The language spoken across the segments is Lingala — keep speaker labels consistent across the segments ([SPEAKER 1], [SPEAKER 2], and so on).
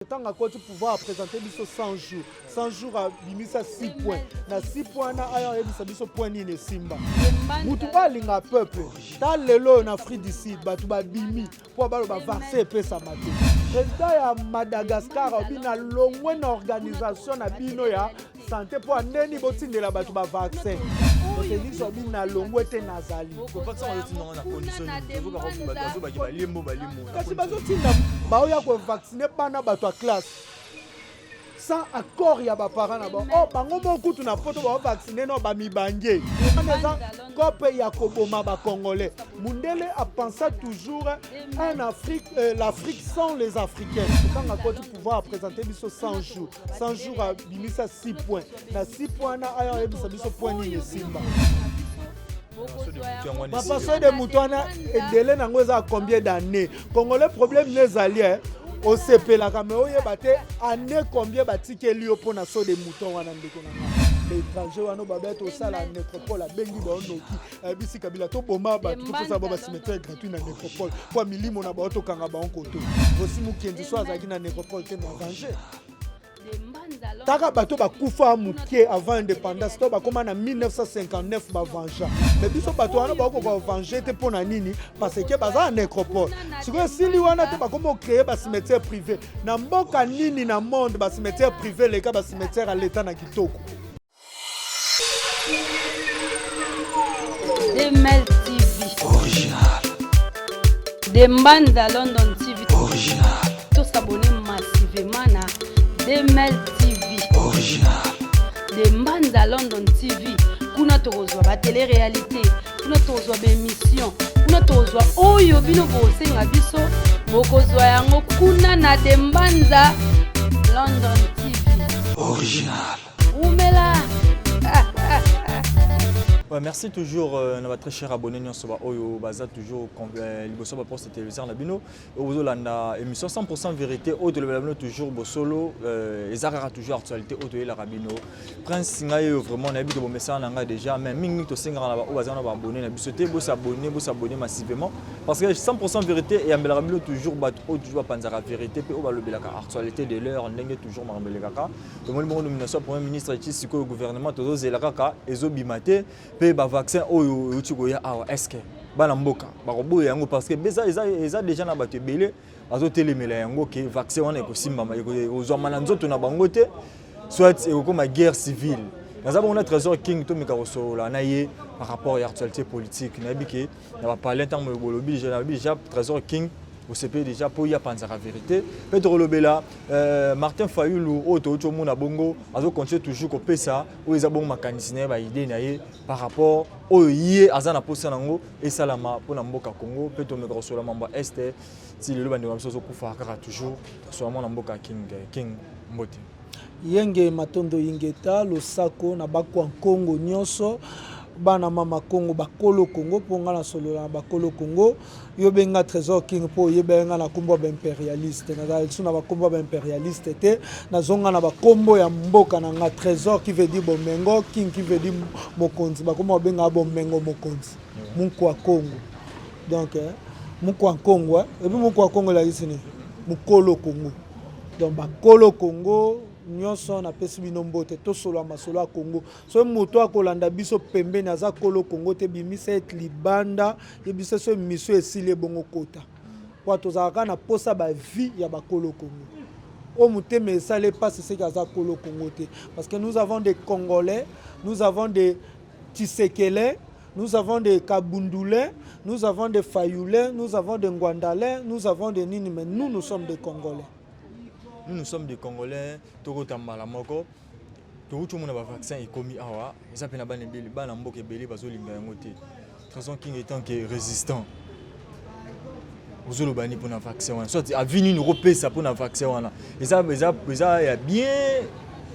[SPEAKER 1] Ntango akoti pouvoir apresente biso 100 jours, 100 jours abimisa 6 points. Na 6 points wana aya oyebisa biso point nini esimba. Mutu balinga peuple ta lelo oyo na Afrique du Sud bato babimi mpo baloba vaccin epesama te. Président ya Madagascar alobi na longwe na organisation na bino ya sante mpo andeni botindela bato ba vaccin. Felix alobi na longwe te nazali. Kasi bazotinda baoya kovaccine bana bato ya classe sans accord ya baparent na bango. Oh, bango moko kutu na poto baovaccine no bamibange. Wana eza cope ya koboma bacongolais. Mundele apensa toujours un Afrique, l'Afrique sans les Africains. Ntango akoti pouvoir apresente biso 100 jours, 100 jours abimisa 6 points. Na 6 points wana aya oyebisa biso point nini esimba. Papa soki de moto wana edele nango eza combien d'années? Congolais problème ne ezali osepelaka me oyeba te année combien batikeli yo mpona saut de mouton wana. Ndeko na nga baétranger wana babeti osala nécropole, abengi bao noki, ayebisi Kabila toboma bato, topesa bao bacimetière gratuit na nécropole mpo milimo na bao tokanga bango koto. Osi mokenzi so azalaki na nécropole te, mo avenger taka bato bakufa moke avant indépendance to bakóma na 1959 bavenger. Mais biso bato wana bakokoka kovenger te. Mpo na nini? Parce que baza na nécropole. Sikoyo esili wana te, bakóma ocréer bacimetière privé. Na mboka nini na monde bacimetière privé eleka bacimetière ya leta na kitoko?
[SPEAKER 2] DML TV.
[SPEAKER 3] Original.
[SPEAKER 2] De Mbanda London TV.
[SPEAKER 3] Original.
[SPEAKER 2] Tos'abonner massivement na DML TV.
[SPEAKER 3] Original.
[SPEAKER 2] De Mbanda London TV. Kuna tokozwa ba télé-réalité, kuna tokozwa ba émission, kuna tokozwa oyo bino bosenga biso, bokozwa yango kuna na De Mbanza London TV.
[SPEAKER 3] Original.
[SPEAKER 2] Umela.
[SPEAKER 4] Ouais, merci toujours na ba très cher abonné nyonso ba oyo baza toujours liboso ba poste téléviseur na bino oyo bozolanda émission 100% vérité oyo tolobela bino toujours bosolo, eza kaka toujours actualité oyo toyelaka bino. Prince ngai oyo vraiment nayebi ke bomesana na ngai déjà, mais mingi tosengaka na baoyo baza na baabonné na biso te, bos'abonner, bos'abonner massivement, parce que 100% vérité eyambelaka bino toujours bato oyo toujours bapanzaka vérité mpe oyo balobelaka actualité de l'heure, ndenge toujours makambo elekaka. Tomoni bongo nomination ya premier ministre eti sikoyo gouvernement tozozela kaka ezobima te, mpe bavaccin oyo euti koya awa, est ce que bana mboka bakoboya yango? Parce que eza déjà na bato ebele bazotelemela yango ke vaccin wana ekosimbama, ekozwama na nzoto na bango te, soit ekokoma guerre civile. Naza bongo na Trésor King, tomeka kosolola na ye par rapport ya actualité politique. Nayebi ke na bapalin ntango bolobi déjà, nayebi déjà Trésor King osepeli déjà mpo ye apanzaka vérité. Mpe tokolobela Martin Fayulu oyo touti omona bongo azocontinue toujours kopesa oyo eza bongo makanisi na ye, baidée na ye par rapport oyo ye aza na posa nango esalama mpona mboka Congo. Mpe tomeka kosolola mambo ya Est, ti lelo bandeko na biso azokufa kaka toujours. Tokosola mwana mboka King. King, mbote.
[SPEAKER 1] Yenge matondo, yingeta losako na bakwa nkongo nyonso, bana mama Kongo, bakolo Kongo, mpo nga nasolola na bakolo Kongo. Yo benga Trésor King mpo oyeba nga na nkombo ya baimpérialiste. Nazala lisusu na bakombo ya baimpérialiste te, nazonga na bakombo ya mboka na nga. Trésor qui veut dire bomengo, King qui veut dire mokonzi. Bakombo babengaka bomengo mokonzi, mukwa Kongo. Donc mukwa Kongo, et puis mukwa Kongo elakisi nini? Mokolo Kongo. Donc bakolo Kongo nyonso, napesi bino mbote. Tosolola masolo ya Kongo. Soki moto akolanda biso pembeni aza kolo Kongo te, bimisa ete libanda, yebisa so émission esili ebongo kota, po tozalaka na posa bavie ya bakolo Kongo. Oyo motema esali epasi seki aza kolo Kongo te, parce que nous avons des Congolais, nous avons des Tshisekele, nous avons des Kabundulais, nous avons des Fayoulais, nous avons des Ngwandalais, nous avons des nini, mais nous, nous sommes des Congolais.
[SPEAKER 4] Nous, nous sommes des Congolais. Tokotambala moko touti omona bavaccin ekomi awa, eza mpe na bana ebele, bana mboka ebele bazolinga yango te. Trésor King, étant que résistant, ozoloba nini mpona vaccin wana? Soit avis nini okopesa mpona vaccin wana? Eza ya bien,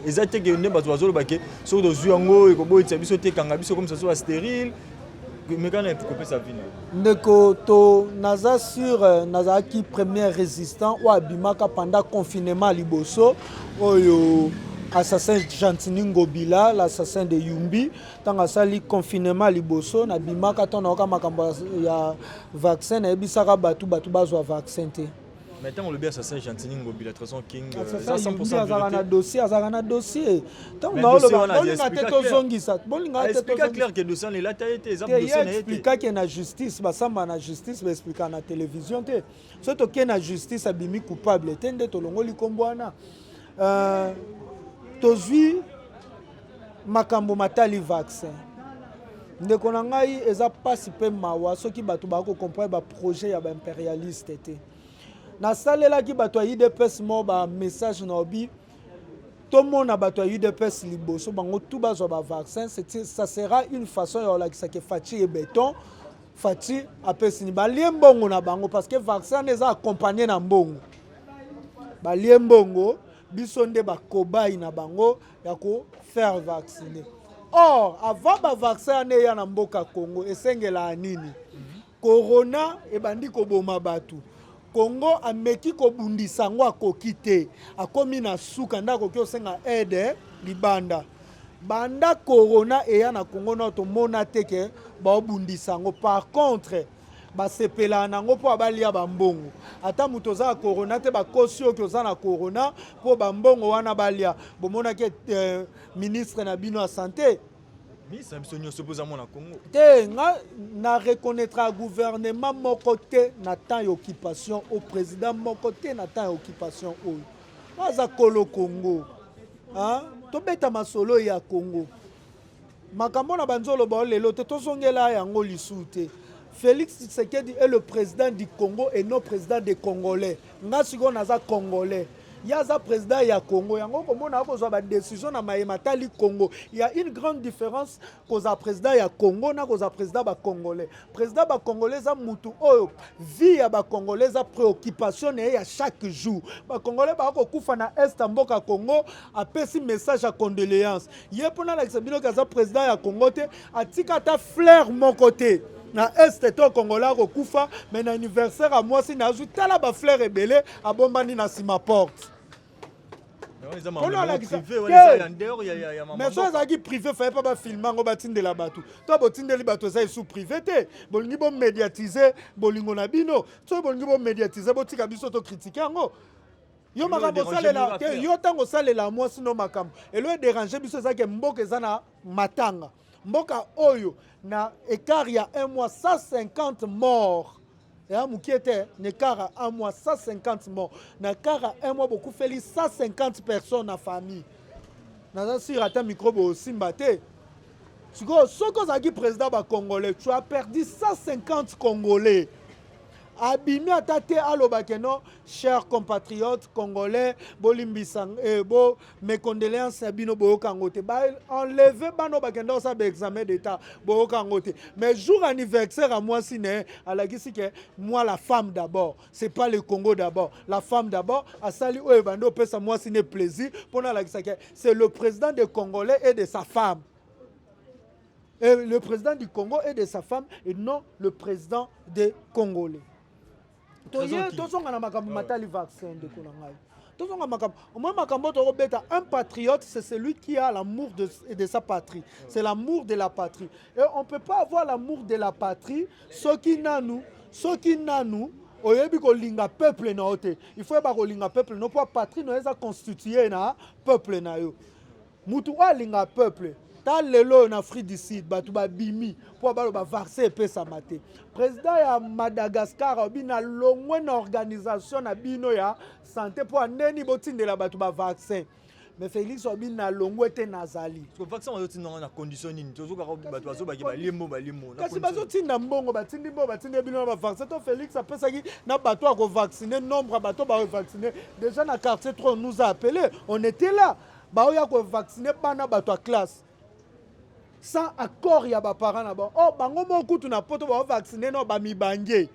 [SPEAKER 4] eza te ke nde bato bazoloba ke soki tozwi yango ekoboyisa biso te, ekanga biso comme ça so bastérile. Mekana kopesa avis na.
[SPEAKER 1] Ndeko, to naza sur nazalaki premier résistant oyo abimaka pendant confinement liboso oyo assassin Gentini Ngobila, l'assassin de Yumbi, ntango asali confinement liboso, nabimaka. Ntango nayoka makambo ya vaccin, nayebisaka bato bazwa vaccin te.
[SPEAKER 4] Mais ntango olobi assassin Gentiny Ngobila, Trésor King,
[SPEAKER 1] eza 100% azalaka na dossier, azalaka na dossier. Ntango naoloba, bolinga te tozongisa, bolinga
[SPEAKER 4] te. Expliqua clair que dossier wana elata ye te, eza dossier
[SPEAKER 1] na ye te. Expliquaki na justice, basamba na justice, baexpliquaka na télévision te. So tokei na justice, abimi coupable te, nde tolongoli nkombo wana. Tozwi makambo matali vaccin. Ndeko na ngai, eza mpasi mpe mawa soki bato bakocomprendre baprojet ya baimpérialiste te. Nasalelaki bato ya UDPS mo bamessage na obi tomona bato ya UDPS liboso bango tu bazwa bavaccin. Ça sera une façon ya kolakisaka Fatshi ye béton. Fatshi apesini balie mbongo na bango, parce que vaccin wana eza accompagné na mbongo. Balie mbongo, biso nde bakobai na bango ya kofaire vacciner. Or avant bavaccin wana eya na mboka Congo, esengelaka nini? Corona ebandi koboma bato. Congo ameki kobundisa yango, akoki te, akomi na suka nde akoki kosenga aide libanda. Banda corona eya na Congo, na tomona te ke baobundisa yango. Par contre, basepelaka nango mpo balia bambongo. Ata moto oza na corona te, bakosi oki oza na corona mpo bambongo wana balia. Bomonaki ministre na bino ya santé.
[SPEAKER 4] Ministre na biso nyonso mpo oza mwana Congo.
[SPEAKER 1] Te, nga na reconnaîtra gouvernement moko te na temps ya occupation, au président moko te na temps ya occupation. Oyo aza kolo Congo, tobeta masolo ya Congo. Makambo na banzoloba oyo lelo te, tozongela yango lisusu te. Félix Tshisekedi est le président du Congo et non président des Congolais. Nga sikoyo naza Congolais, ye aza président ya Congo. Yango komona akozwa badécision na mayema tali Congo. Il y a une grande différence kozala président ya Congo na kozala président bacongolais. Président bacongolais eza mutu oyo vie ya bacongolais eza préoccupation na ye ya chaque jour. Bacongolais baka kokufa na est ya mboka Congo, apesi message ya condoléance. Ye mpona alakisa bino ke aza président ya Congo te, atika ata fleur moko te na est to Congolais akokufa. Mais na anniversaire ya mwasi na azwi, tala bafleur ebele, abombani na nsima porte.
[SPEAKER 4] Mpona
[SPEAKER 1] alakisa. Mais so ezalaki privé, faye mpa bafilme yango, batindela bato. To botindeli bato, eza esu privé te. Bolingi bomédiatise bolingo na bino. Soki bolingi bomédiatise, botika biso tocritiquer yango. Yo makambo osalela te, yo ntango osalela mwasi no makambo elo edérange biso. Ezaki mboka eza na matanga, mboka oyo na écart ya un mois 150 morts, eya mokie te. Na écart ya un mois 150 morts, na écart ya un mois bokufeli 150 personnes na famille. Naza sûr ata microbe osimba te. Sikoyo soki ozalaki président bacongolais, tu as perdu 150 Congolais, abimi ata te alobake: "Non, chers compatriotes congolais, bolimbisa, bo mes condoléances ya bino." Boyoka yango te. Baenleve bana oyo bakenda kosala baexamen d'état, boyoka yango te. Mais jour anniversaire ya mwasi na ye, alakisi ke moi, la femme d'abord, c'est pas le Congo d'abord, la femme d'abord. Asali oyo ebandi opesa mwasi ne plaisir mpona alakisa ke c'est le président des Congolais et de sa femme, et le président du Congo et de sa femme et non le président des Congolais. Toye tozonga na makambo matali vaccin. Ndeko na ngai, tozonga makambo omoi, makambo tokobeta. Un patriote, c'est celui qui a l'amour de sa patrie, c'est l'amour de la patrie. Et on peut pas avoir l'amour de la patrie soki nanu oyebi kolinga peuple na yo te. Il faut yeba kolinga peuple no, mpo patrie na yo eza constitué na peuple na yo. Mutu oyo alingaka peuple ta lelo oyo na Afrique du Sud, bato babimi mpo baloba vaccin epesama te. Président ya Madagascar alobi: "Nalongwe na organisation na bino ya santé mpo andeni botindela bato bavaccin." Mais Félix alobi: "Nalongwe te, nazali."
[SPEAKER 4] Vaccin bazotinda na condition nini? Tozokaka bato bazobaki baliembo baliembo.
[SPEAKER 1] Kasi bazotinda mbongo, batindi mbongo, batindi bino na bavaccin. To Félix apesaki na bato ya kovaccine, nombre ya bato baovaccine déjà na quartier 3, on nous a appelé, on était là. Baoya kovaccine bana bato ya classe sans accord ya baparent na bango. Oh, bango moko kutu na poto baovaccine no bamibange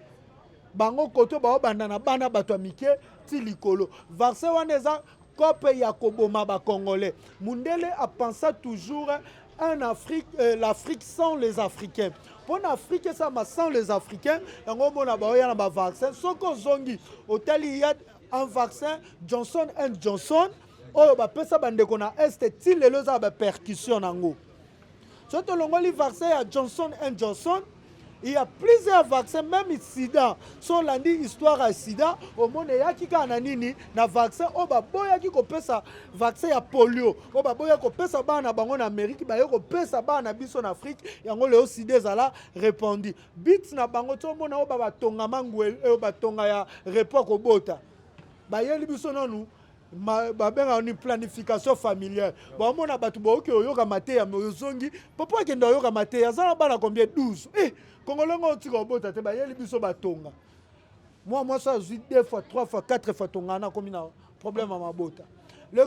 [SPEAKER 1] bango koto, baobanda na bana bato ya mike ti likolo. Vaccin wana eza cope ya koboma bacongolais. Mundele apensa toujours un Afrique, l'Afrique sans les Africains. Mpo na Afrique esalama sans les Africains, yango omona baoya na bavaccin. Soki ozongi otali ya un vaccin Johnson and Johnson oyo bapesa bandeko na est, ti lelo eza na bapercussion nango. Soki tolongoli vaccin ya Johnson and Johnson, Il y a plusieurs vaccins, même sida. So olandi histoire ya sida, omona eyaki kaka na nini? Na vaccin oyo baboyaki kopesa, vaccin ya polio oyo baboyaki kopesa bana na bango na Amérique, baye kopesa bana na biso na Afrique. Yango lelo sida ezala répandu. But na bango ti omona oyo batonga mangwele, oyo batonga ya repos kobota, bayeli biso nanu babengaka ni planification familiale. Baomona bato baoki oyoka mateya, me ozongi papa akende oyoka mateya, aza na bana combien? 12. Eh, kongolongo otika obota te. Bayeli biso batonga, mwa mwasi azwi deux fois, trois fois, quatre fois tonga, na akomi na problème ya mabota. Le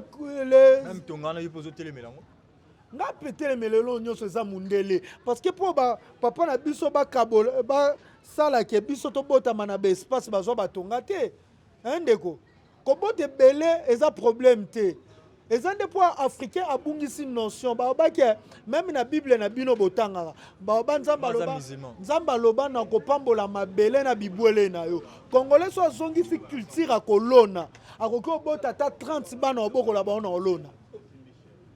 [SPEAKER 4] Même tonga wana, yo mpe ozotelemela yango?
[SPEAKER 1] Nga mpe telemela eloko nyonso eza mundele, parce que mpo papa na biso bakabola, basalaka biso tobotama na baespace, bazwa batonga te. Ndeko, kobota ebele eza problème te, eza nde mpo africain abungisi notion. Balobaki même na Bible na bino botangaka, baloba Nzambe aloba, Nzambe aloba na kopambola mabele na bibwele na yo. Congolais so azongisi culture akolona, akoki obota ata 30 bana, obokola bango na olona.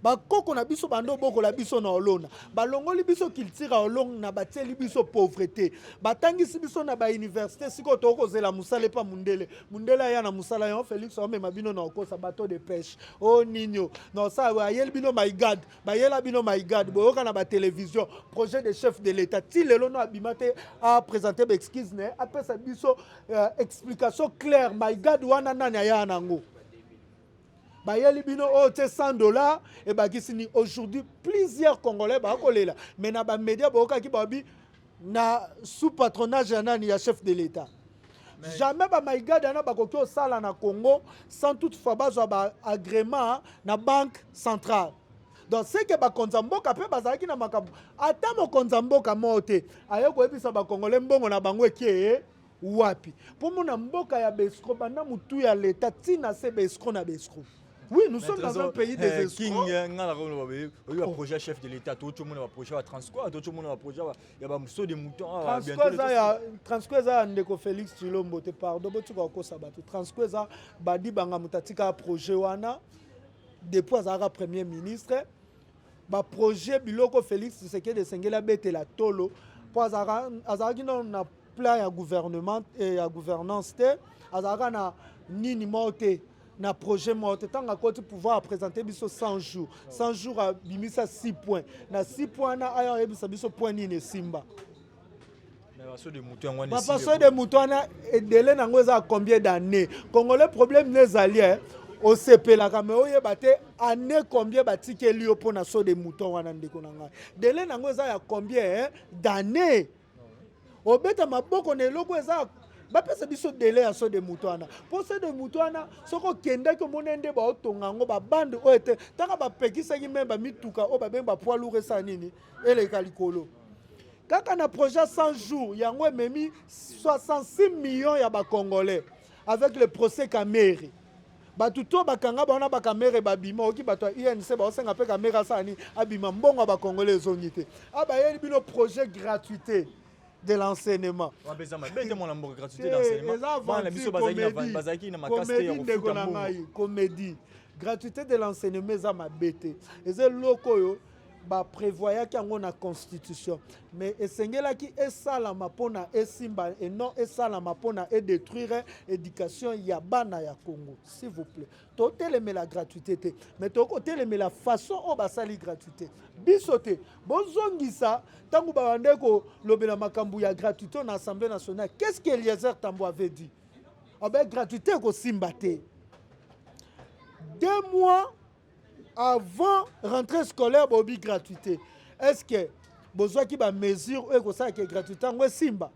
[SPEAKER 1] Bakoko na biso bando obokola biso na olona. Balongoli biso culture ya olona, batieli biso pauvreté, batangisi biso na bauniversité. Sikoyo tokozela mosala epa mundele. Mundele aya na mosala yango. Félix aomema bino na okosa bateau de pêche o nini na osala, ayeli bino MyGad, bayela bino MyGad, boyoka na batélévision. Projet de chef de l'État ti lelo no abima te aprésente baexcuse na ye, apesa biso explication claire. MyGad wana, nani aya nango? Bayeli bino oyo te 100 $ ebakisi ni. Aujourd'hui plusieurs Congolais bakolela, mais na bamédia boyokaki babi na sous patronage ya nani? Ya chef de l'État. Jamais baMyGad wana bakoki osala na Congo sans toutefois bazwa baagrément na Banque centrale. Donc c'est que bakonza mboka mpe bazalaki na makambo. Ata mokonzi ya mboka moko te aye koyebisa bakongole mbongo na bango ekie wapi. Mpo mona mboka ya baescrocs, banda motu ya leta ntina se baescrocs na baescrocs. Oui, nous sommes dans un pays des escrocs.
[SPEAKER 4] King, nga na koloba oyo baprojet chef de l'État, tooti omona baprojet ya Transco, tooti omona baprojet ya basaut de mouton.
[SPEAKER 1] Transco eza ya ndeko Félix Tshilombo te, pardon, botika kokosa bato. Transco eza Badibanga, moto atika projet wana depuis azalaka premier ministre. Baprojet biloko Félix Tshisekedi esengeli abetela tolo, mpo azalaki nano na plan ya gouvernement, ya gouvernance te, azalaka na nini moko te, na projet moko te. Ntango akoti pouvoir, aprésente biso 100 jours. 100 jours, abimisa 6 points. Na 6 points wana, aya oyebisa biso point nini esimba? Papa, saut de mouton wana, edele nango eza combien d'année? Congolais, problème ne ezali osepelaka me oyeba te année combien batikeli yo mpona saut de mouton wana. Ndeko na ngai, délai nango eza ya combien d'année? Obeta maboko na eloko eza, bapesa biso délai ya saut de mouton wana. Mpo saut de mouton wana, soki okendaki, omoni nde baotonga yango, babande oyo ete ntaka bapekisaki me bamituka oyo babengi bapoids lourd esala nini? Eleka likolo. Kaka na projet 100 jours yango ememi 66 millions ya bacongolais avec le procès Kamerhe. Bato to bakanga bango na baKamerhe babima. Oki bato ya UNC baosenga mpe Kamerhe asala nini? Abima. Mbongo ya bacongolais ezongi te. Abayeli bino projet gratuité de l'enseignement.
[SPEAKER 4] Eza
[SPEAKER 1] comédie, ndeko na ngai, comédie. Gratuité de l'enseignement eza mabe te, eza eloko oyo baprévoyaki yango na constitution, mais esengelaki esalama mpona esimba et non esalama mpona edétruire éducation ya bana ya Congo. S'il vous plaît, totelemela gratuité te, mais tokotelemela façon oyo basali gratuité. Biso te bozongisa. Ntango babande kolobela makambo ya gratuité na Assemblée nationale, qu'est-ce que Eliezer Tambo avait dit? Abe gratuité ekosimba te. 2 mois avant rentrée scolaire, bobi gratuité. Est ce que bozwaki bamesure oyo ekosalaka gratuité yango esimba?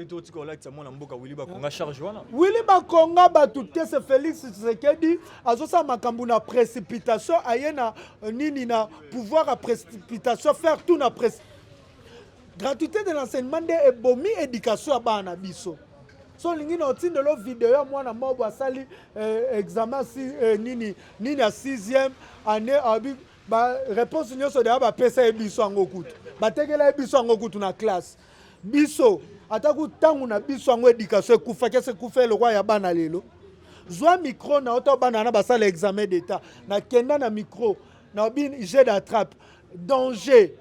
[SPEAKER 4] Totika olakisa mwana mboka Willy Bakonga charge wana.
[SPEAKER 1] Willy Bakonga bato te, se Félix Tshisekedi azosala makambo na précipitation. Aye na nini? Na pouvoir ya précipitation, faire tout na précipitation. Gratuité de l'enseignement nde ebomi éducation ya bana na biso. So olingi na otindelo video ya mwana moko asali examen si, nini nini ya 6e année, abi baréponse nyonso deya bapesa ye biso yango kutu, batekela ye biso yango kutu na classe. Biso ata ku ntango na biso yango, éducation ekufaki, ese ekufa elokwa ya bana lelo. Zwa micro na yo to bana wana basala examen d'état, nakenda na micro na bi jeu d'attrape danger.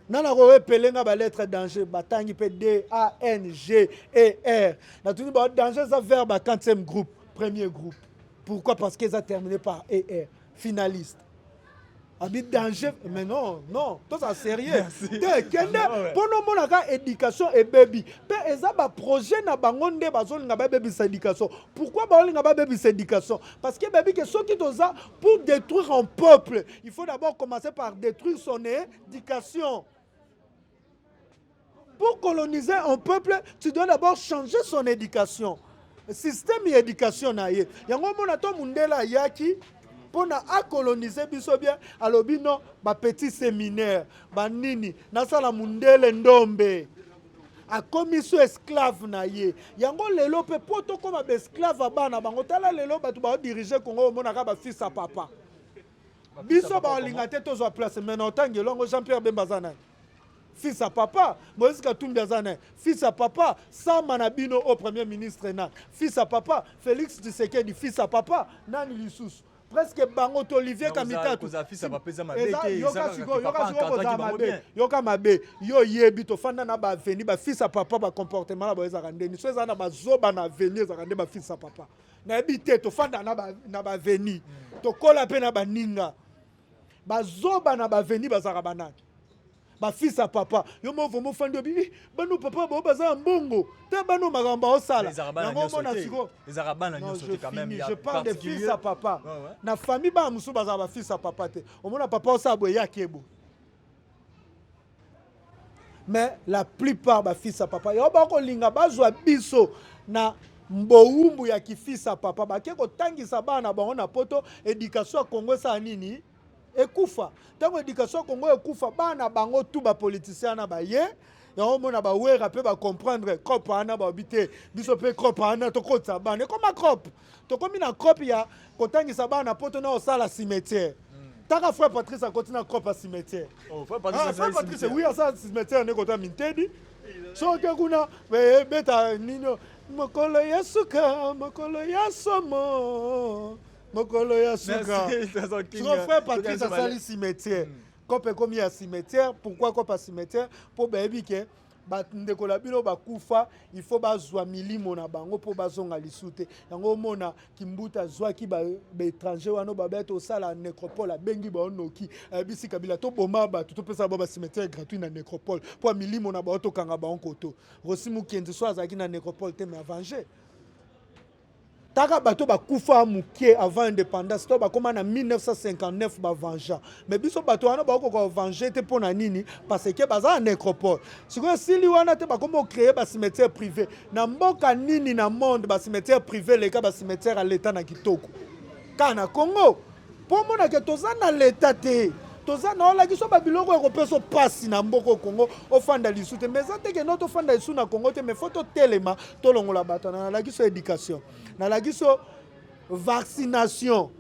[SPEAKER 1] Nana koepele nga balettre danger, batangi mpe D A N G E R. Natuni ba danger eza verbe ya 4e groupe, premier groupe. Pourquoi? Parce que eza terminé par E R, finaliste. Abi danger, mais non, non, toza sérieux te. Kende mpo nomonaka éducation ebebi mpe eza baprojet na bango nde bazolinga babebisa éducation. Pourquoi baolinga babebisa éducation? Parce que bayebi ke soki toza pour détruire un peuple, il faut d'abord commencer par détruire son éducation. Pour coloniser un peuple, tu dois d'abord changer son éducation, système ya éducation na ye. Yango omona to mundele ayaki mpona acoloniser biso bien, alobi non, bapetit séminaire banini, nasala mundele ndombe, akomi so esclave na ye. Yango lelo mpe mpo tokóma baesclave ya bana bango. Tala lelo bato baodirige Kongo, omonaka bafils ya papa. Biso baolinga te tozwa place, mais na otangi elongo Jean Pierre Bemba aza nani? Fils ya papa. Moïse Katumbi aza nani? Fils ya papa. Sama na bino au premier ministre na fils ya papa. Félix Tshisekedi, fils ya papa. Nani lisusu? Presque bango to Olivier Kamitatu. Yoka sikoyo, yoka sikoyo, kozala mabe, yoka mabe. Yo oyebi, tofanda na baavenue, bafils ya papa, bacomportement na bango ezalaka ndeni? So ezala na bazoba na avenue, ezalaka nde bafils ya papa. Nayebi te, tofanda na baavenue, tokola mpe na baninga. Bazoba na baavenue bazalaka banani? Bafils ya papa. Yo mo vomo ofandi, obi bano papa bao baza na mbongo te, bano makambo baosala yango. Omona sikoyo, je parle de fils ya papa na famille. Bana mosusu bazala bafils ya papa te. Omona papa osala boye, yaki ebo, mais la plupart bafils ya papa. Yango bakolinga bazwa biso na mbowumbu ya kifils ya papa, bake kotangisa bana na bango na Poto. Éducation ya Kongo esala nini? Ekufa. Ntango éducation ya Kongo ekufa, bana bango tu bapoliticien wana baye. Yango omona bawera mpe bacomprendre cope wana, babi te, biso mpe cope wana tokotisa bana. Ekoma cope, tokomi na cope ya kotangisa bana Poto na kosala cimetière. Taka frère Patrice akoti na cope ya cimetière.
[SPEAKER 4] Oh, frère Patrice,
[SPEAKER 1] ah, frère Patrice, oui, asala cimetière nde kota Mintedi. Soki kuna beta nini, mokolo ya suka, mokolo ya somo, mokolo ya suka. Siko frère Patrice asali cimetière, cope ekomi ya cimetière. Pourquoi cope ya cimetière? Mpo bayebi ke bandeko na bino bakufa, il faut bazwa milimo na bango mpo bazonga lisu te. Yango omona Kimbuta azwaki baétranger wana, babe tosala nécropole, abengi bango noki, ayebisi Kabila toboma bato, topesa bango bacimetière gratuit na nécropole mpo milimo na bango tokanga bango koto. Rossy Mukendi so azalaki na nécropole te, mais avenger taka bato bakufa moke avant indépendance to bakóma na 1959, bavenger. Mais biso bato wana bakokoka kovenger te. Mpo na nini? Parce que baza na nécropole. Sikoyo esili wana te, bakóma ocréer bacimetière privé. Na mboka nini na monde bacimetière privé leka bacimetière ya leta na kitoko? Kaka na Congo. Mpo omonake toza na leta te, toza na olakisa babiloko ekopesa mpasi na mboka Congo. Ofanda lisu te, mais eza te ke no tofanda lisu na Congo te, mais faut totelema, tolongola bato. Na nalakisi éducation, nalakisi vaccination.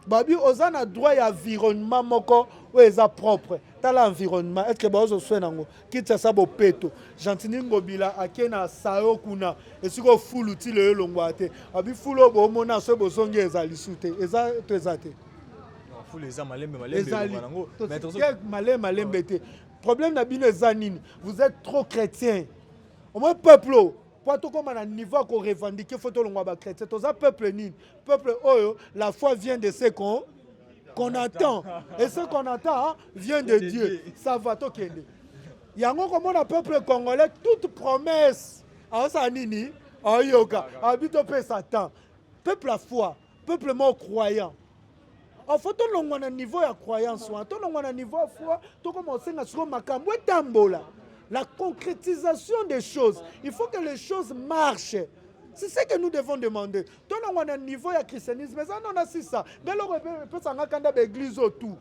[SPEAKER 1] Babi oza na droit ya environnement moko oyo eza propre. Tala environnement, est ce que baozoswe nango? Kinshasa bopeto. Gentiny Ngobila ake na sayo kuna, esika ofulu ti lelo elongwa te. Abi fulu oyo boomona, soki bozongi eza lisu te. Eza to eza te?
[SPEAKER 4] Fulu eza malembe malembe.
[SPEAKER 1] Ezali malembe malembe te. Problème na bino eza nini? Vous êtes trop chrétien. Au moins peuple oyo, po tokóma na niveau ya korevendiquer, faut tolongwa bachrétien. Toza peuple nini? Peuple oyo la foi vient de ce qu'on attend et ce qu'on attend vient de Dieu. Ça va, tokende. Yango komona peuple congolais, toute promesse aosala nini? Aoyoka abi topesa temps. Peuple ya foi, peuple moko croyant. Faut tolongwa na niveau ya croyance wana, tolongwa na niveau ya foi, tokoma kosenga sikoyo makambo etambola, la concrétisation des choses. Il faut que les choses marchent, c'est ce que nous devons demander. Tolongwa na niveau ya christianisme. Eza nona sisa nde eloko epesanga kanda. Baeglise oyo tout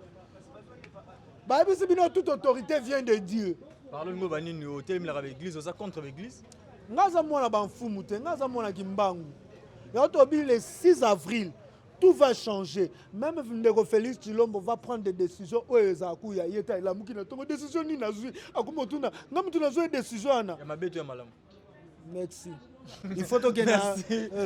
[SPEAKER 1] bayebisi bino toute autorité vient de Dieu.
[SPEAKER 4] Parle banini otelemelaka baeglise? Oza contre baeglise?
[SPEAKER 1] Nga aza mwana bamfumu te, nga aza mwana Kimbangu. Yango tobi le 6 avril tout va changer. Même ndeko Félix Tshilombo va prendre des décisions oyo ezala kuya ye te. Elamuki na ntongo, décision nini nazwi? Akoma otuna nga mutu nazwi décision wana.
[SPEAKER 4] Ya mabe to ya malamu?
[SPEAKER 1] Merci. Il faut tokende na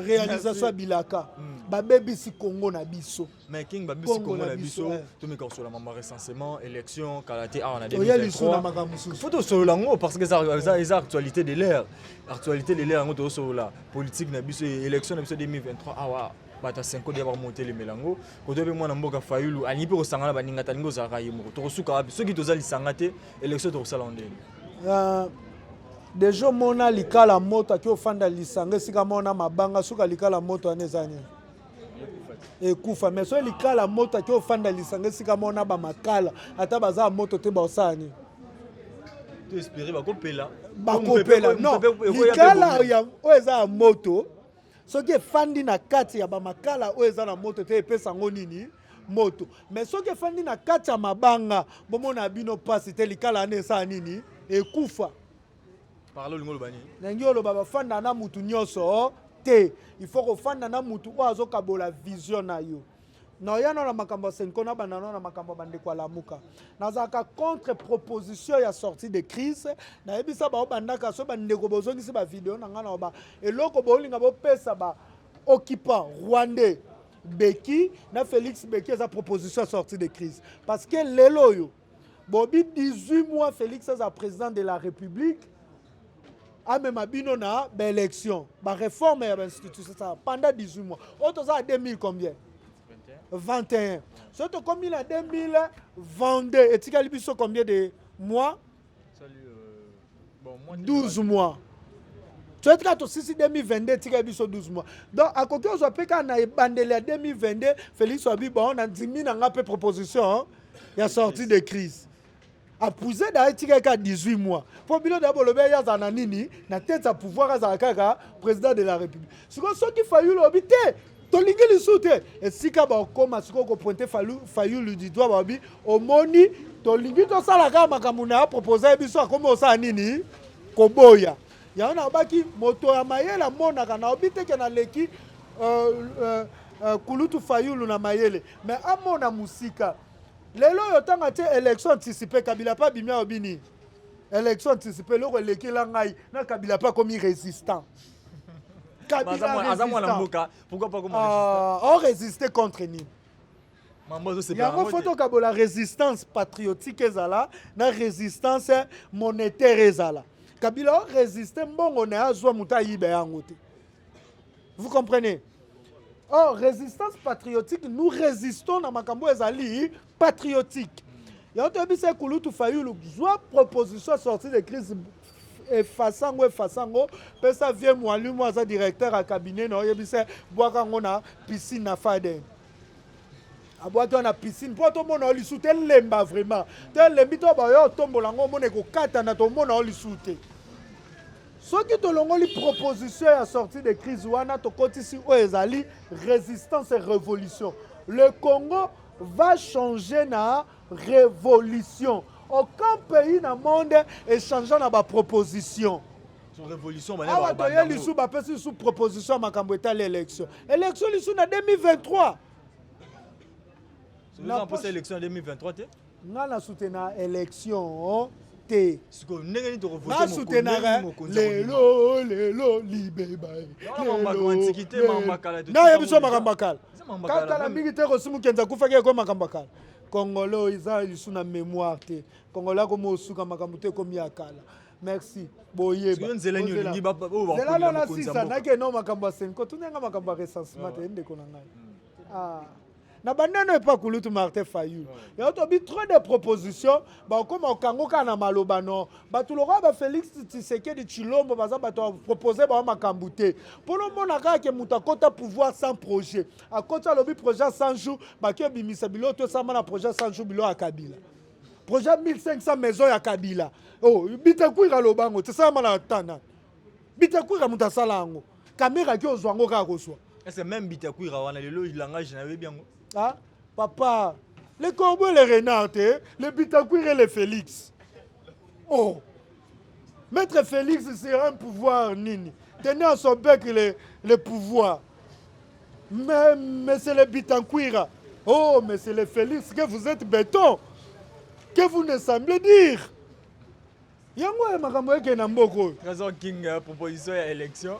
[SPEAKER 1] réalisation ya bilaka. Babebisi Congo na biso.
[SPEAKER 4] Mais King, babebisi Congo na biso, tomeka kosolola mama recensement, élection kala te awa na
[SPEAKER 1] Toya lisusu na makambo mosusu.
[SPEAKER 4] Faut tosolola yango parce que eza actualité de l'heure, actualité de l'heure yango tozosolola, politique na biso, élection na biso 2023 awa. Bato ya Cenco deya bakomotelemela yango koto mpe mwana mboka Fayulu alingi mpe kosangana baninga te, alingi ozalaka ye moko. Tokosuka wapi soki toza lisanga te? Élection tokosala ngo ndeni?
[SPEAKER 1] Deja omona likala moto aki ofanda lisanga esika mona mabanga, suka likala moto wana eza nini? Ekufa. Mais soki likala moto aki ofanda lisanga esika mona bamakala, ata baza ya moto te, baosala nini?
[SPEAKER 4] To espérer bakopela.
[SPEAKER 1] Bakopela. Non, likala oyo eza ya moto, soki efandi na kati ya bamakala oyo eza na moto te, epesa yango nini? Moto. Mais soki efandi na kati ya mabanga, bomona bino mpasi te, likala wana esala nini? Ekufa.
[SPEAKER 4] Parle, olingi oloba nini?
[SPEAKER 1] Nangi oloba, bafanda na mutu nyonso te. Il faut kofanda na mutu oyo azokabola vision na yo. Na oya na makambo ya Cenco, na banda na makambo ya bandeko ya Lamuka. Nazalaka contre proposition ya sortie de crise. Nayebisa bao bandaka so bandeko bozongisi bavideo na ngai na ba eloko bolinga bopesa ba occupant rwandais beki na Félix beki, eza proposition ya sortie de crise, parce que lelo oyo bobi 18 mois Félix aza président de la République, amema bino na baélection, baréforme ya bainstitution, ça pendant 18 mois. Oyo toza na 2000 combien? 21. Soki tokomi na 2022, etikali biso combien de mois?
[SPEAKER 4] Salut, bon, moi,
[SPEAKER 1] 12 mois. Soki tika tosisi 2022, etikali biso 12 mois. Donc akoki ozwa mpe kaka na ebandeli ya 2022, Félix abi: bon, na ndimi na nga mpe proposition ya sortie de crise. Apuse da etikali kaka 18 mois, mpo bino da bolobi ye azala na nini na tete ya pouvoir, azala kaka président de la République. Sikoyo soki Fayulu obi te, tolingi lisusu te, esika bakóma sikoyo kopointer Fayulu du doigt, babi omoni, tolingi tosala kaka makambo na ya propose ye biso, akomi osala nini? Koboya yango. Nalobaki moto ya mayele amonaka. Naobi teke naleki kulutu Fayulu na mayele, mais amona mosika. Lelo oyo ntango atie élection anticipée, Kabila mpe abimi, alobi nini? Élection anticipée, eloko elekela ngai na Kabila mpe akomi résistant.
[SPEAKER 4] Kabila aza mwana mboka, pourquoi pas?
[SPEAKER 1] Comment on contre nini? Yango faut tokabola résistance patriotique ezala na résistance monétaire ezala. Kabila orésiste, mbongo na ye azwa, moto ayiba yango te. Vous comprenez? Or résistance patriotique, nous résistons na makambo ezali patriotique. Yango toyebisa ekulutu Fayulu: zwa proposition sortie de crise, effacer yango, effacer yango, pesa vie mwalimu aza directeur ya cabinet na, oyebisa bwaka yango na piscine na faden. Abwaki wana na piscine mpo tomona yo lisusu te. Elemba vraiment te, elembi to bayo otombola yango, omona ekokatana, tomona yo lisusu te. Soki tolongoli proposition ya sortie de crise wana, tokotisi oyo ezali résistance et révolution. Le Congo va changer na révolution. Aucun pays na monde échangeant na baproposition. Awa toye lisusu, bapesi lisusu proposition ya makambo etali élection, élection lisusu na 2023.
[SPEAKER 4] Élection ya 2023 te?
[SPEAKER 1] Nga na soutenir élection te.
[SPEAKER 4] Ndenge nini?
[SPEAKER 1] Nasoutenaka lelo lelo libeba. Nayebi so makambo ya kala, kakala mingi te. Kosi mokenzi akufaki, eko makambo ya kala. Congolais oyo eza lisu na mémoire te. Congolais akomi osuka makambo te, ekomi ya kala. Merci, boyeba.
[SPEAKER 4] Nzela
[SPEAKER 1] nona sisa nakeno makambo ya Cenco, tunenga makambo ya recensement te, ndeko na ngai. Ah. Na bandeno epa kulutu Martin Fayulu, yango tobi trop de proposition, bakóma kokango kaka na maloba. No bato lokola bafélix Tshisekedi Tshilombo baza bato bapropose bango makambo te, mpona omona kaka ke moto akɔta pouvoir sans projet. Akɔti, alobi projet ya 100 jours, baki obimisa biloko to esama na projet ya 100 jours, biloko ya Kabila, projet 1500 maison ya Kabila. Oh, Bitakwira alobango tesalama na tana Bitakwira, moto asala yango, Kamerhe aki ozwa yango kaka kozwa.
[SPEAKER 4] Est ce que même Bitakwira wana lelo langage na yebi yango?
[SPEAKER 1] Ah papa, le corbeau et le renard te, le Bitakwira et le Félix. Oh, maître Félix, c'est un pouvoir nini, tenez à son bec le pouvoir. Mais c'est le Bitakwira, oh, mais c'est le Félix que vous êtes béton que vous ne semblez dire yango oyo makambo eke na mboka oyo.
[SPEAKER 4] Trésor King, proposition ya élection.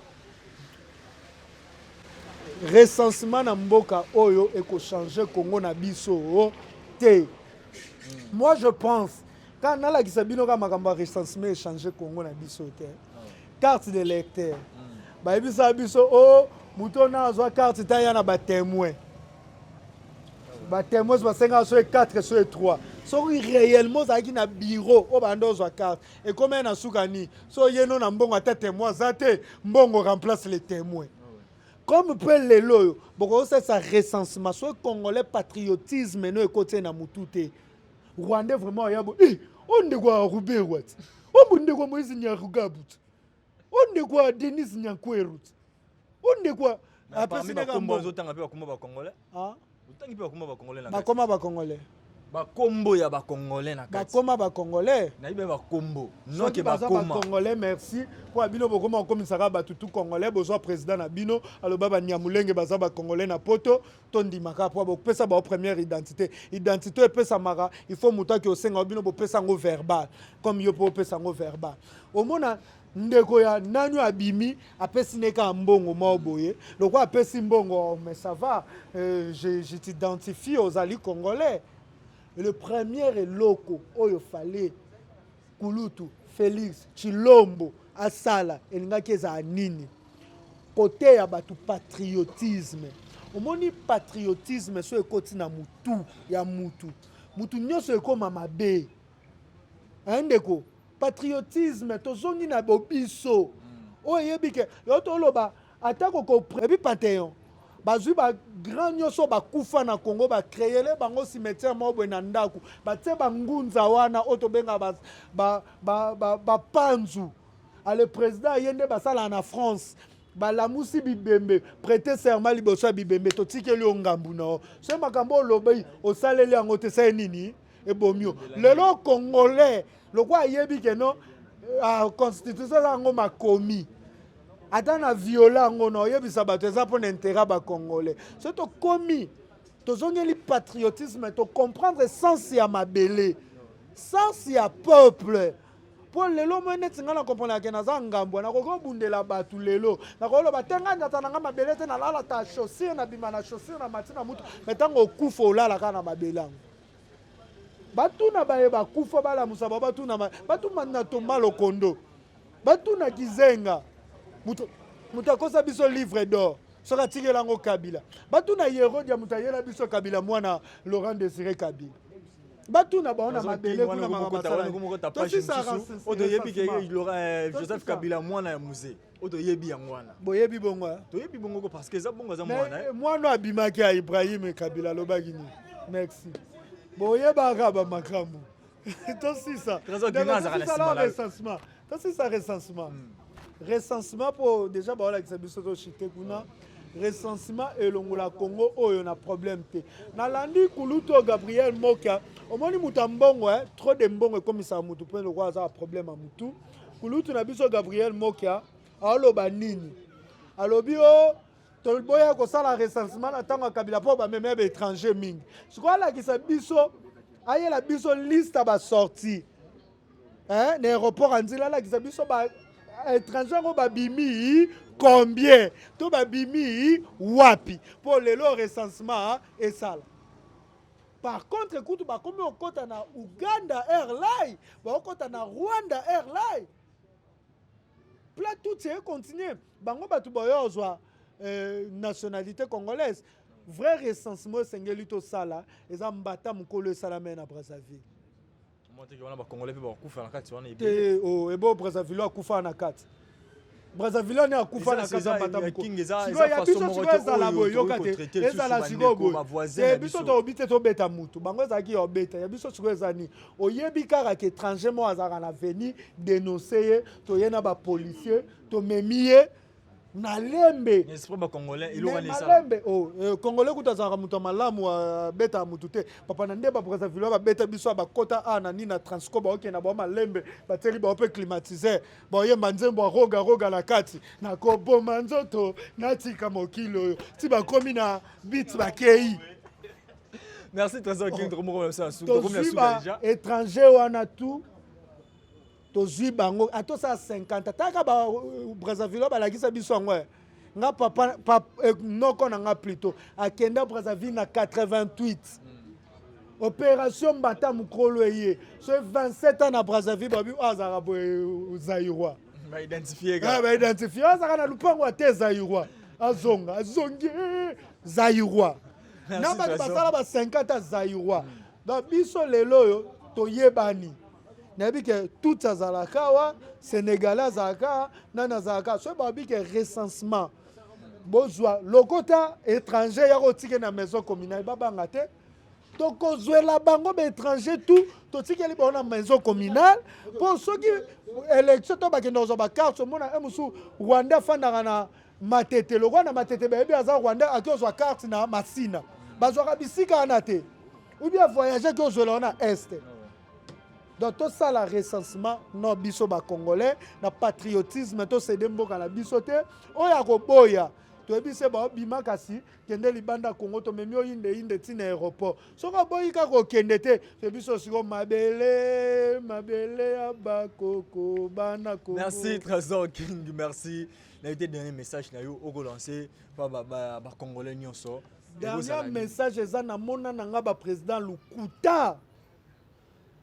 [SPEAKER 1] Recensement na mboka oyo ekochange Congo na biso te. Moi je pense, quand nalakisa bino kaka makambo ya recensement echange Congo na biso te. Carte de lecteur, bayebisaka biso o moto na azwa carte te, aya na batémoin. Batémoin basengaka so e 4, so e 3. Soki réellement ozalaki na bureau oyo banda ozwa carte, ekomi na suka nini? So ye no na mbongo, ata témoin aza te, mbongo remplace le témoin. Comme mpe lelo oyo bokokosalisa recensement, soki Congolais patriotisme no ekoti na mutu te, Rwandais vraiment aya bo o ndeko ya Ruberwa ti, o ndeko ya Moïse Nyarugabu ti, o ndeko ya Denis Nyakweru ti, o ndeko ya
[SPEAKER 4] apesi bakombo. Ozotanga mpe bakombo bacongolais? Otangi mpe bakombo bacongolais na kati?
[SPEAKER 1] Bakoma bacongolais.
[SPEAKER 4] Bakombo ya bacongolais na kati.
[SPEAKER 1] Bakoma bacongolais.
[SPEAKER 4] Nayebi bakombo.
[SPEAKER 1] Soki
[SPEAKER 4] noke
[SPEAKER 1] baza
[SPEAKER 4] bakoma.
[SPEAKER 1] Bacongolais, merci. Mpo ya bino bokoma kokomisaka bato tu congolais. Bozwa président na bino aloba Banyamulenge baza bacongolais na Poto, tondimaka mpo bopesa bao première identité. Identité epesamaka, il faut moto aki osenga bino bopesa yango verbal, comme yo mpo opesa yango verbal. Omona ndeko ya nani abimi, apesi ne kaka mbongo moko boye, lokola apesi mbongo, oh, mais ça va, je t'identifie, ozali Congolais. Le premier eloko oyo fallait kulutu Félix Tshilombo asala elingaki ezala nini? Koteya bato patriotisme. Omoni, patriotisme so ekoti na mutu ya mutu, mutu nyonso ekóma mabe. Aye ndeko, patriotisme, tozongi na bobiso oyo eyebi ke yo toloba atako ebi panthéon, bazwi bagrand nyonso bakufa na Congo, bacréele bango cimetière moko boye na ndako, batie bangunza wana oyo tobengaka bapanzu. Ale président ye nde basalaka na France, balamusi bibembe, prêter serment liboso ya bibembe: totikeli yo ngambu na yo. So makambo olobi osaleli yango te, sai nini ebomi yo? Lelo Congolais lokwa ayebi ke no constitution eza yango makomi, ata na viola yango na oyebisa bato eza mpo na intérêt ya bacongolais. So tokomi, tozongeli patriotisme, tocomprendre sens ya mabele, sens ya peuple. Mpo lelo moi neti ngai na comprendre ke naza ngambo, nakoki obundela bato. Lelo nakoloba te ngai nyata na ngai mabele te, nalalata chaussure, nabima na chaussure, na mati na mutu. Me ntango okufa, olala kaka na mabele yango. Batuna baye bakufa, balamusa bao, batuna, batuma na Tomba Lokondo, batuna Kizenga, moto akosa biso livre d'or soki atikela yango Kabila. Batuna Yerodia, moto ayela biso Kabila, mwana Laurent Désiré Kabila. Batuna bao na mabele kuna makambo.
[SPEAKER 4] Toyebi ke Joseph Kabila mwana ya Mzee, oyo toyebi yango wana.
[SPEAKER 1] Boyebi bongo?
[SPEAKER 4] Toyebi bongo parce que eza bongo, aza mwana.
[SPEAKER 1] Mwana abimaki ya Ibrahim Kabila alobaki nini? Merci, boyebaka bamakambo. Tosisa recensement, tosisa recensement. Recensement mpo déjà baolakisa biso toshite kuna. Recensement elongola Congo oyo na problème te. Nalandi kulutu oyo Gabriel Moka. Omoni moto ya mbongo, trop de mbongo ekomisaka motu mpe lokola aza na problème ya motu. Kulutu na biso Gabriel Mokia aoloba nini? Alobi o toboya kosala recensement na ntango ya Kabila mpo bameme ya baétranger mingi. Sikoyo alakisa biso, ayela biso liste ya basortie na aéroport ya Nzila, alakisa biso ba étranger yango babimi combien to babimi wapi, mpo lelo recensement esala. Par contre kutu bakomi okɔta na Uganda Airline, baokɔta na Rwanda Airline, pla tout econtinue. Bango bato bayo ozwa nationalité congolaise. Vrai recensement esengeli tosala eza mbata mokolo esalama na Brazzaville.
[SPEAKER 4] Wana bacongolais mpe bakufa na kati wana.
[SPEAKER 1] Te, oh, ebo Brazzaville akufa na kati, Brazzaville ani akufa na kati ya mbata mokolo ya biso. Sikoyo ezala boye, yoka te, ezala sikoyo boye, biso toyobi te tobeta mutu, bango ezalaki ya obeta ya biso. Sikoyo eza nini? Oyebi kaka ke étranger moko azalaka na veni, dénonce ye, toye na bapolicier, tomemi ye na lembe.
[SPEAKER 4] Malembe.
[SPEAKER 1] Oh, Congolais kutu azalaka moto ya malamu, abetaka motu te. Papa na nde babrazzaville babeta biso, bakota a na nini na Transco, baokende bao malembe, batieli bao mpe climatiseur, baoyemba nzembo ya roga roga na kati, nakoboma nzoto, natika mokili oyo, ti bakomi na bit, bakei.
[SPEAKER 4] Merci Trésor King.
[SPEAKER 1] Tozwi ba étranger wana tout, tozwi bango, atosala 50 ataka ba Brazzaville balakisa biso yango. Nga papa, papa noko na nga plutôt akenda Brazzaville na 88. Opération Mbata mokolo eye so 27 ans na Brazzaville, babi oyo azalaka boye Zaïrois.
[SPEAKER 4] Baidentifie.
[SPEAKER 1] Ah, baidentifie, azalaka na lupango ate Zaïrois, azonga, azongi Zaïrois na bato basala ba 50 a Zaïrois. Donc biso lelo oyo toyebani, nayebi ke tout azalaka awa, Sénégalais azalaka, nani azalaka. Soki babi ke recensement, bozwa lokota étranger ya kotike na maison communale, babanga te, tokozwela bango baétranger tout, totikeli bango na maison communale. Mpo soki élection to bakende kozwa bacarte, omona e mosusu Rwanda afandaka na Matete, lokwa na Matete bayebi aza Rwanda, aki ozwa carte na Masina, bazwaka bisika wana te, ou bien voyage aki ozwela wana Est. Donc tosala recensement no biso bacongolais na patriotisme, tosede mboka na biso te. Oyo akoboya, toyebi se baobima, kasi kende libanda Congo, tomemi oyinde yinde ntina aéroport. Soki oboyi kaka okende te, toyebi so siko mabele mabele ya bakoko bana Kongo.
[SPEAKER 4] Merci Trésor King, merci. Na été dernier message na yo okolancer pa bacongolais nyonso.
[SPEAKER 1] Dernier message eza, namona na nga baprésident lukuta,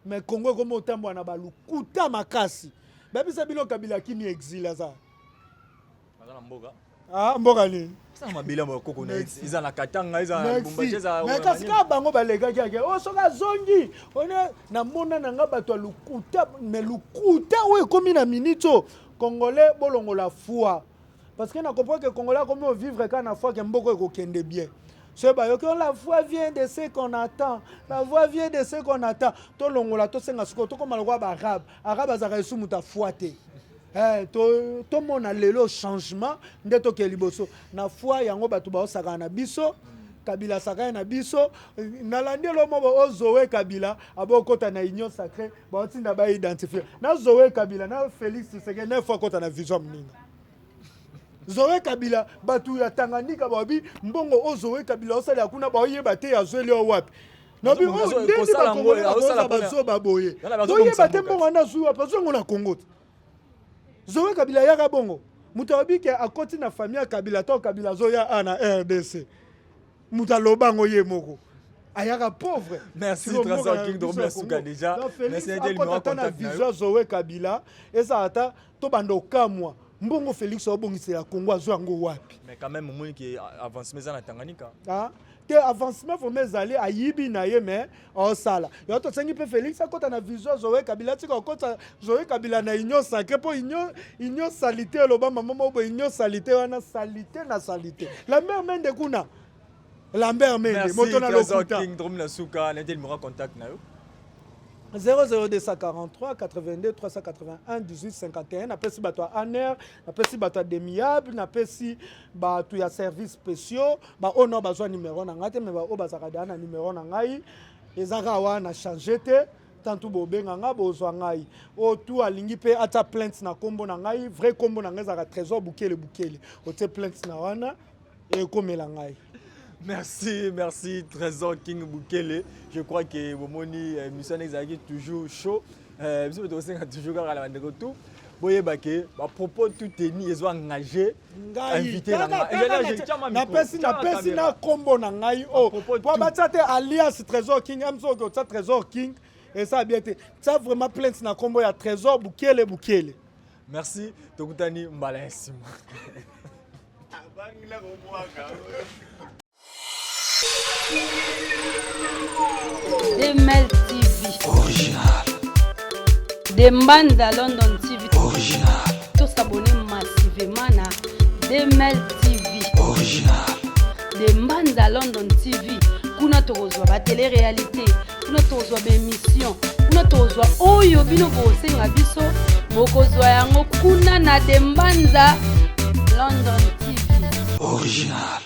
[SPEAKER 1] mais Congo ekomi otambola na balukuta makasi. Bayebisa bino Kabila akimi exil, aza
[SPEAKER 4] Aza na mboka.
[SPEAKER 1] Ah, mboka nini?
[SPEAKER 4] Eza na mabele ya bakoko na ye, eza na Katanga, eza na Lubumbashi, eza
[SPEAKER 1] Mais kasi kaka bango balekaki ake o soki azongi one. Namona na nga bato ya lukuta, mais lukuta oyo ekomi na minute oyo. Congolais, bolongola foi, parce que na comprend que Congolais akomi ovivre kaka na foi ke mboka ekokende bien. Soki bayoki la foi vient de ce qu'on attend, la foi vient de ce qu'on attend, tolongola, tosenga sikoyo tokóma lokola baarabe. Arabe azalaka esu moto afoi te. Tomona lelo changement nde tokee liboso na foi. Yango bato baosakana na biso, Kabila asakani na biso. Nalandi elo moko o Zoe Kabila abokota na Union sacrée, baotinda baidentifie na Zoe Kabila na Félix Tshisekedi. Neuf akota na vision moninga Zoe Kabila, bato ya Tanganyika babi mbongo oyo Zoe Kabila osalela kuna, baoyeba te azweli oyo wapi. Nabi ndenge bakongole bakoza bazoba boye, toyeba te mbongo wana azwi wapi, azwi yango na Congo te. Zoe Kabila ayaka bongo, moto alobi ke akoti na famille ya Kabila to Kabila azoya a na RDC, moto aloba yango ye moko ayaka pauvre.
[SPEAKER 4] Merci Trésor King, Dromla Suka déjà.
[SPEAKER 1] Merci. Akota ata na vision Zoe Kabila, eza ata tobanda okamwa mbongo Félix aobongisela Congo, azwa yango wapi?
[SPEAKER 4] Mais quand même omoni ke avancement eza na Tanganyika.
[SPEAKER 1] Ah, te, avancement vraiment ezali, ayibi na ye mais aosala yo. Tosengi mpe Félix akɔta na vision Zoe Kabila, tika okɔta Zoe Kabila na Union sacrée, mpo union salité eloba mama moko boye, union salité wana, salité na salité. Lambert Mende kuna, Lambert Mende, moto na lokuta.
[SPEAKER 4] King Dromila Suka, na numéro contact na yo.
[SPEAKER 1] 00243 82 381 18 51. Napesi bato ya ANR, napesi bato ya DEMIAP, napesi bato ya service spéciaux, baoyo no bazwa numero na ngai te, me baoyo bazalaka deya na numero na ngai, eza kaka wana, change te. Tantu bobenga nga, bozwa ngai. Oyo tu alingi mpe atia plainte na nkombo na ngai, vrai nkombo na ngai ezalaka Trésor Bukele. Bukele, otie plainte na wana, ekomela ngai.
[SPEAKER 4] Merci, merci Trésor King Bukele. Je crois que bomoni mission ezalaki toujours chaud. Biso tosenga toujours kaka na bandeko tout. Boyeba ke ba propos tout teni ezo engagé invité na
[SPEAKER 1] ngai. Napesi na nkombo na ngai oyo po batia te alias Trésor King. Am soki otia Trésor King, eza bien te. Tia vraiment plainte na nkombo ya Trésor Bukele Bukele.
[SPEAKER 4] Merci, tokutani mbala ya nsima.
[SPEAKER 3] Abangila komwaka.
[SPEAKER 2] DML TV.
[SPEAKER 3] Original.
[SPEAKER 2] De Mbanza London TV.
[SPEAKER 3] Original.
[SPEAKER 2] Tosabonner massivement na DML TV.
[SPEAKER 3] Original.
[SPEAKER 2] De Mbanza London TV. Kuna tokozwa batélé réalité, kuna tokozwa baémission, kuna tokozwa oyo bino bosenga biso, bokozwa yango kuna na De Mbanza London TV.
[SPEAKER 3] Original.